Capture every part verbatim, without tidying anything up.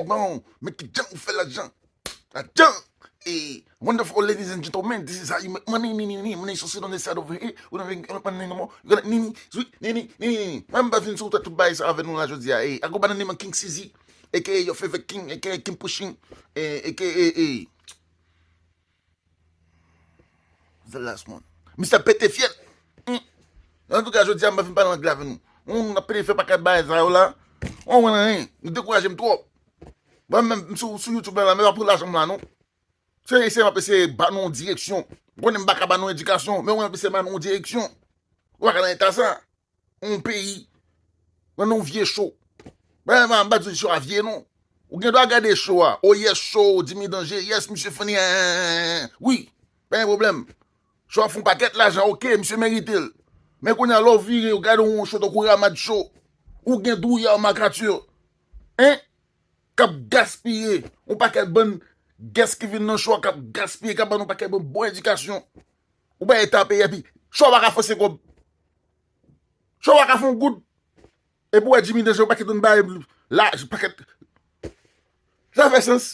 Bon, men ki jan ou fè lajan. Lajan. E, wonderful ladies and gentlemen, this is how you make money, ni, ni, ni, money so sit on this side over here, we don't make money no more. You got it, ni, ni, sweet, ni, ni, ni, ni, ni. Mwen m pa vin sou tout bagay sa avè nou la jodi a. E, I go by the name of King C Z, A K A your favorite king, A K A King Pushing, e, A K A, e, the last one. Mister Pete Fyèl. Hmm. Antouka, jodi a, m pa vin pale anglè avè nou. Nou ap pede fè pakèt bagay sa yo la. Ou konprann anyen. Nou dekouraje m twòp. Mwen menm, m sou, sou YouTube la, men pa pou lajan m la, non. Se eseye m ap eseye ba nou yon direksyon. Ou konnen m pa ka ba nou edikasyon, men mwen ap eseye ba nou yon direksyon. Ou pa ka nan eta sa. Yon peyi, nan yon vye cho. Ben, m pa di cho a vye, non. Ou gen dwa gade cho a. Oh yes, cho, Jimmy Danje. Yes, misye funny. Wi, pa gen pwoblèm. Cho a fè yon pakèt lajan, oke, misye merite l. Men kounye a, lè w vire, w gade yon cho tankou Ramad Cho, ou gen Drouillard Marcature, en, k ap gaspiye yon pakèt bann guest ki vin nan cho a, k ap gaspiye, k ap ban nou pakèt bann bon edikasyon. Ou bay eta peyi a, epi cho a pa ka fè senk kòb. Cho a pa ka fè yon goud. Epi w wè Jimmy Danje, yon pakèt moun bay laj, pakèt. Sa fè sans.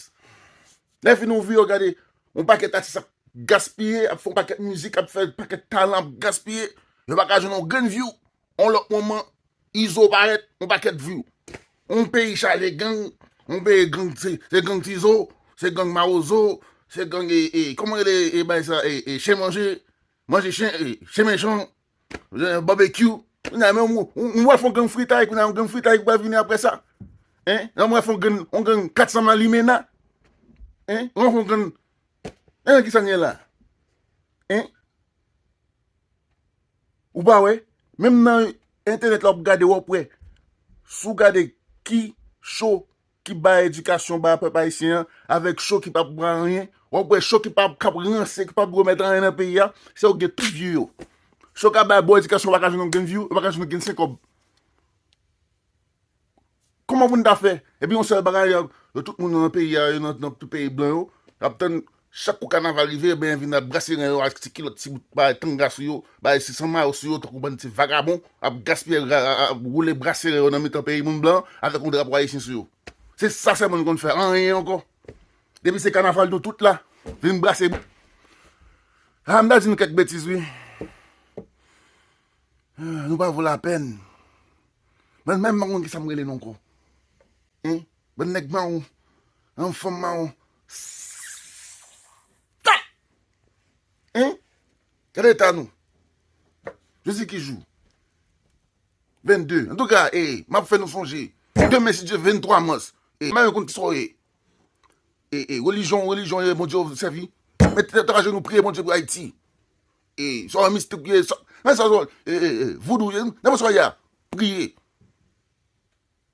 Lè fini w vire, w gade, yon pakèt atis ap gaspiye, ap fè yon pakèt mizik, ap fè pakèt talan ap gaspiye. Yo pa ka jwenn yon grenn view. Yon lòt moman, Izo parèt, yon pakèt view. Yon peyi chaje gang, yon peyi gang, se, se gang Tizo, se gang Mawozo, se gang, e, e, kòman rele, e, bay sa, e, e, chen manje, manje chen, e, chen mechan. Barbecue. Kounye a, men ou, ou, ou wè fè yon gang fritay, kounye a, yon gang fritay ki pral vini apre sa. Hein? Lè mwen fè yon gang, yon gang kat san malimena. Hein? Ou wè fè yon gang, hein, ki sa n ye la? Hein? Ou pa wè? Menm nan entènèt la, w ap gade, w ap wè. Si w gade ki cho ki bay edikasyon ba pèp ayisyen an, avèk cho ki p ap bay anyen, w ap wè cho ki p ap, k ap ranse, ki p ap remèt anyen nan peyi a, se yo k gen tout view yo. Cho k ap bay bon edikasyon, yo pa ka jwenn yon grenn view, yo pa ka jwenn yon grenn senk kòb. Kòman pou n ta fè? Epi yon sèl bagay, yo, yo tout moun nan peyi a, yo nan, nan tout peyi blan yo, y ap tann chak kou kanaval rive, ebyen, vin ap brase ren yo ak ti kilòt, ti bout bagay tanga sou yo, bay ti san mayo sou yo, tankou bann ti vagabon, ap gaspiye, ra-, a-, ap woule brase ren yo nan mitan peyi moun blan, avèk yon drapo ayisyen sou yo. Se sa sèlman nou konn fè, anyen ankò. Depi se kanaval nou tout la, vin brase. Ah, m ta di nou kèk betiz, wi. Ah, nou pa vo lapèn. Mwen menm, m pa konn kisa m rele nou ankò. Hein? Bann nèg mawon, an fanm mawon. Stop! Hein? Gade eta nou. Jodi ki jou? Vennde. Antouka, e, m ap fè nou sonje. Demen, si Dye vle, venntwa mas. E, m pa menm konn kisa w ye. E, e, relijyon, relijyon ye, Bondye w sèvi. Mete tèt ajenou, priye Bondye pou Ayiti. E, sa w mistik ye, sa, men sa, sa, e, e, e, voudou ye, nenpòt sa w ye a, priye.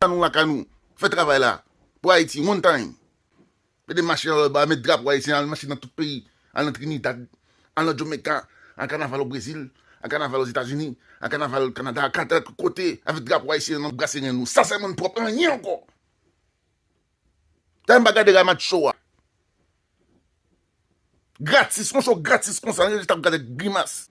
Lakay nou, lakay nou, fè travay la. Pou Ayiti, one time. Mete mache anlè ba, met drapo ayisyen, al mache nan tout peyi. Al nan Trinidad, al nan Jamaica, al kanaval o Brezil, al kanaval Ozetazini, al kanaval Kanada, al kanaval tout kote, avèk drapo ayisyen nan brase ren nou. Sa sèlman n pwòp, anyen ankò. Tèlman m pa gade Ramad Show a. Gratis, yon show gratis konsa, n rete ap gade grimas.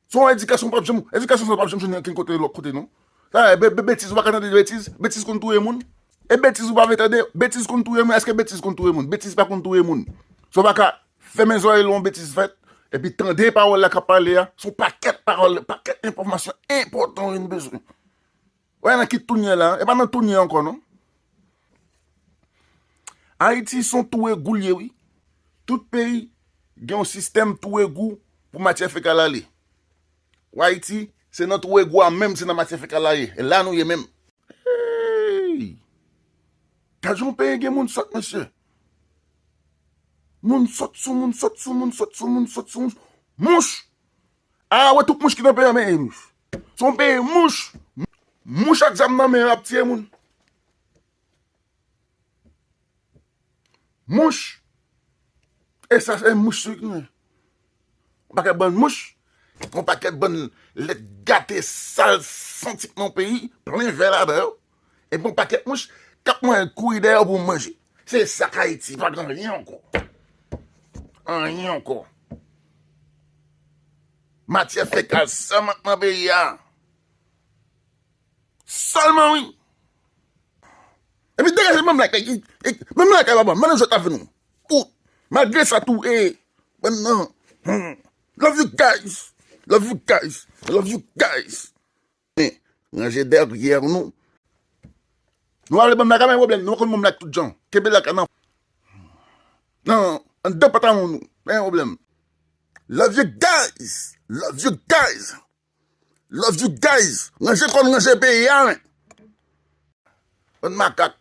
Se yon edikasyon w p ap janm, edikasyon sa w p ap janm jwenn ankenn kote lòt kote non. Sa e be-, be-, betiz, ou pa ka tande betiz, betiz konn touye moun. E betiz ou pa vle tande, betiz konn touye moun, èske betiz konn touye moun? Betiz pa konn touye moun. Sa w pa ka fèmen zòrèy lè yon betiz fèt, epi tande pawòl la k ap pale a, se yon pakèt pawòl, pakèt enfòmasyon enpòtan yo nou bezwen. Wè nan ki tou n ye la, e pa nan tou n ye ankò non. Ayiti se yon twou egou l ye wi. Tout peyi gen yon sistèm twou egou pou matyè fekal ale. W Ayiti, se nan twou egou a menm, se nan matyè fekal la ye. E la nou ye menm. Hey! Gad jan yon peyi gen moun sòt, mesye. Moun sòt sou moun, sòt sou moun, sòt sou moun, sòt sou moun. Mouch! A, wè tout mouch ki nan peyi an, men, e, mouch. Se yon peyi mouch. Mouch ak zam nan men yo ap tiye moun. Mouch. E sa, se mouch sou ki gen. Yon pakèt bann mouch. Yon pakèt bann lèt gate, sal, santi k nan yon peyi, plen vè ladan yo. Epi yon pakèt mouch k ap manje, kouri dèyè w pou manje. Se sa k Ayiti, pa gen anyen ankò. Anyen ankò. Matyè fekal sèlman k nan peyi a. Sèlman wi. Epi degaje menm lakay, menm lakay papa, mande zòt avè nou. Ou, malgre sa tou, e, bann nan. Hmm. Love you guys. Love you guys. Love you guys. Men, ranje dèyè koukiya pou nou. Nou ale banm lakay, pa gen pwoblèm. Nou konn banm lak tout jan. Kenbe lak nan. Nan, anndan pantalon nou. Pa gen pwoblèm. Love you guys. Love you guys. Love you guys. Ranje kò n, ranje peyi a, men. Bann makak.